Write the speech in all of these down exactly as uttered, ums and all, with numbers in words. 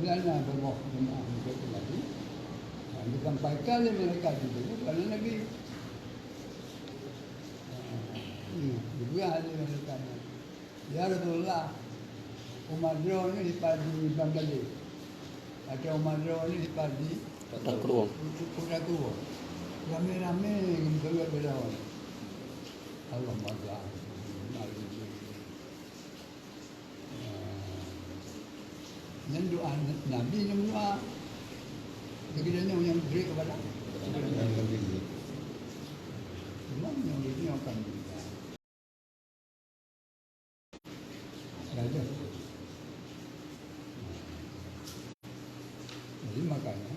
Karena Allah jemaah muka lagi, disampaikan oleh malaikat itu kepada Nabi. Dibuat oleh malaikat Nabi. "Ya Rasulullah, umat droe nyoe dipat di Bangladesh. Atau umat droe nyoe dipat di Kota Krueng. Kota Krueng. Ramé-ramé geumeuseulot bak droe." Allah Maha. Nyan doa Nabi nyang doa. Lagi dah nyang, nyang beri kepada. Cuma nyang beri nyoe kan. Jadi makanya,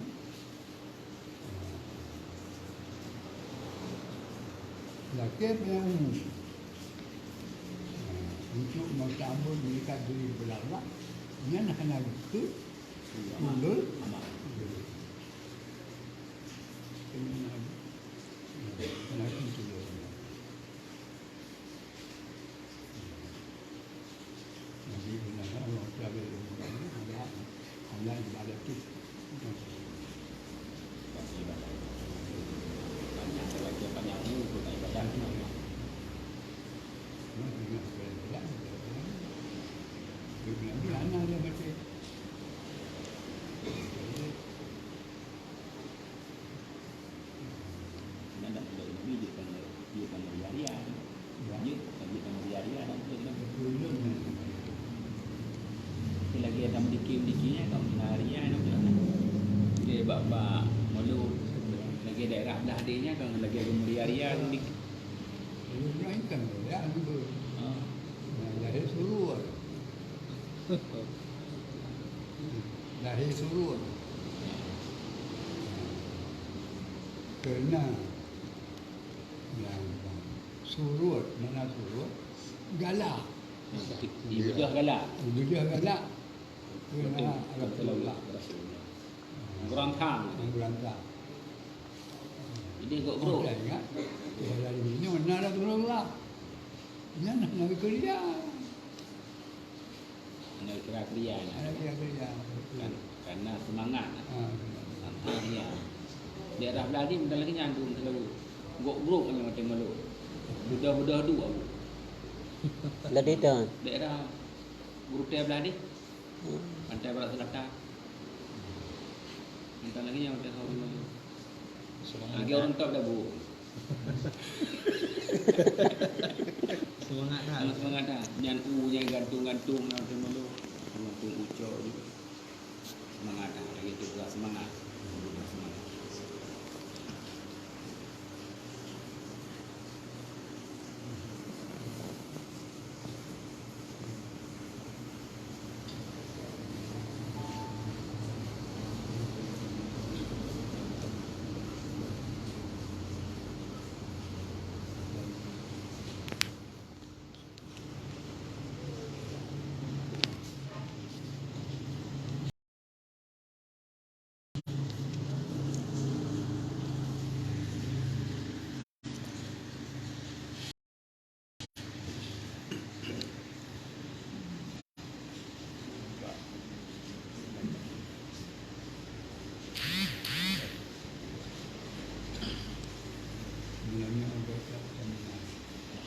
lakée nyang umum. Untuk meusambot malaikat Jibril beulalak, nyan hana geukheun ulôn. Hana geukheun ulôn. Jadi, benar, Allah Taala, Allah, Allah ibadat tu. Panjang, panjang umur, ibadat tu. Nabi hana dia maté. Nyan dak peureulèe Nabi jeuet tameuria-ria. Ya. Jeuet, jeuet tameuria-ria dak peureulèe. Tapi lagèe tameudiké-diké nyan ka meuria dak peureulèe. Lagèe bak-bak Mulu, lagèe daerah Blahdeh nyan ka lagèe geumeuria-ria tameudiké. Mulu nyan kan ya, Mulu. Ha. Nah, lahé surut. Lahé surut. Keureuna nyang surut, mana surut? Galak. Ibeudôh galak. Ibeudôh galak. Keureuna Rasulullah. Beurangkang. Beurangkang. Jadi, gok brok. Nyoe na Rasulullah. Nyan hana geukeuria. Hana geukira-kira nyan. Hana geukira-kira. Kan, karena semangat. Ha. Semangat, ya. Daerah Blahdeh meunan lagèe nyan tu, meunan lagèe. Gok brok nyan macam malu. Beudôh-beudôh dua. Blahdeh tu. Daerah Gurutèe Blahdeh. Hmm. Pantai Barat Selatan. Meunan lagèe nyan macam malu. Semangat. Lagi orang top dah, Bu. Semangat dah. Semangat dah. Nyan u, nyan gantung-gantung, nyan tu malu. Gantung ucok je. Semangat dah. Lagi tu, buat semangat. Buat semangat.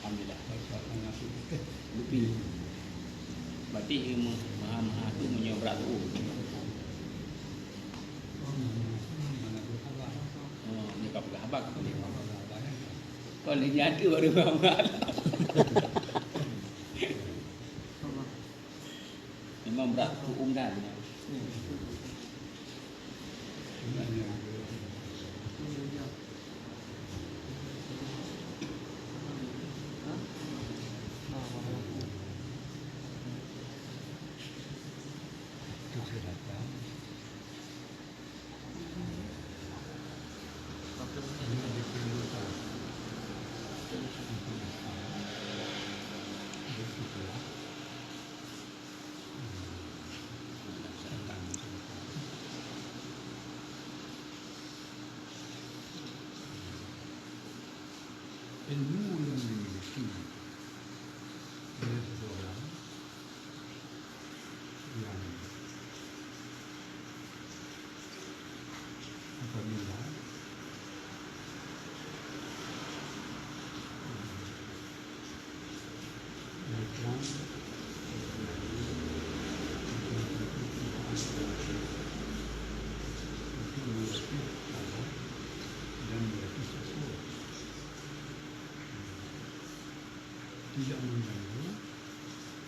Alhamdulillah. Berarti ilmu maha-maha tu meunyoe brat tu. Oh, ni ka peugah haba. Kon lé nyan tu baru beramal. Memang brat tu umdan. Ilmu yang dimiliki oleh seseorang yang Pemula. Datang. Untuk melatih Allah dan melatih siswa. Tidak mengganggu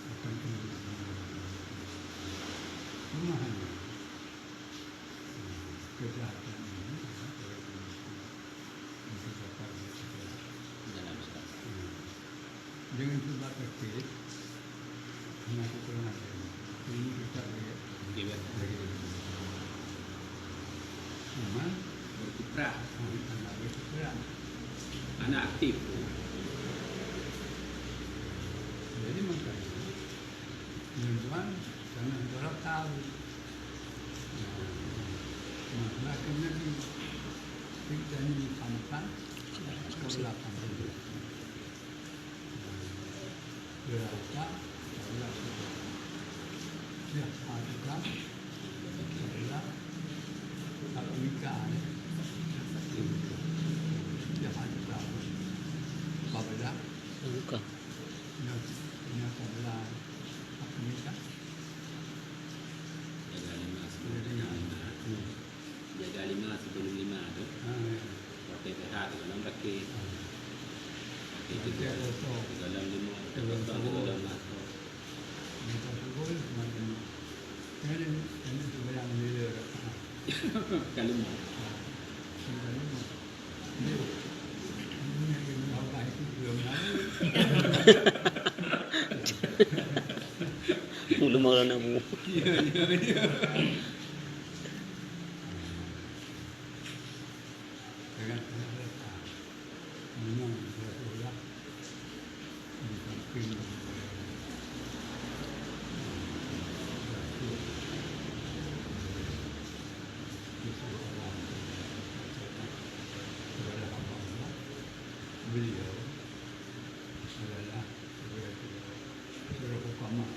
akan kejahatan ini, ya, oleh Tuhan. Untuk dapat bersegera. Dalam Islam. Ya. Dengan sebab kecil, hanya kekurangan ilmu. Ilmu kita lagi, lagi. Cuma berkiprah. Anak berkiprah. Anak aktif. Jadi makanya, tuan-tuan, jangan dorong tahu. Nah, masalah kena di, kita ni sama-sama, sekolah pandai. Berapa? Sekolah sudah. Siapa kita? Sekolah. Kalau nikah, eh? Siapa kita? Apa beda? Bukan. Nya, nya tabla apa ni, Kak? Jaga lima sebelum jaga lima. Hmm. Jaga lima sebelum lima tu. Ha, ya. Pakai sehat dalam kaki. Ha. Kaki tu. Kaki kosong. Dalam lima, kaki kosong dalam masuk. Masa subuh semacam ni. Kan, kan sembahyang bila. Kalimah. Ha. Kalimah. Ulama orang nak bunuh. Beliau adalah sebagai seorang hukama.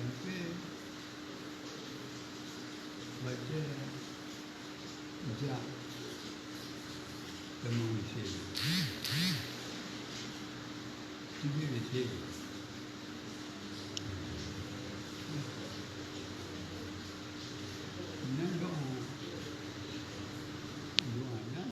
Tapi baca jak teuma isi. Tiga isi.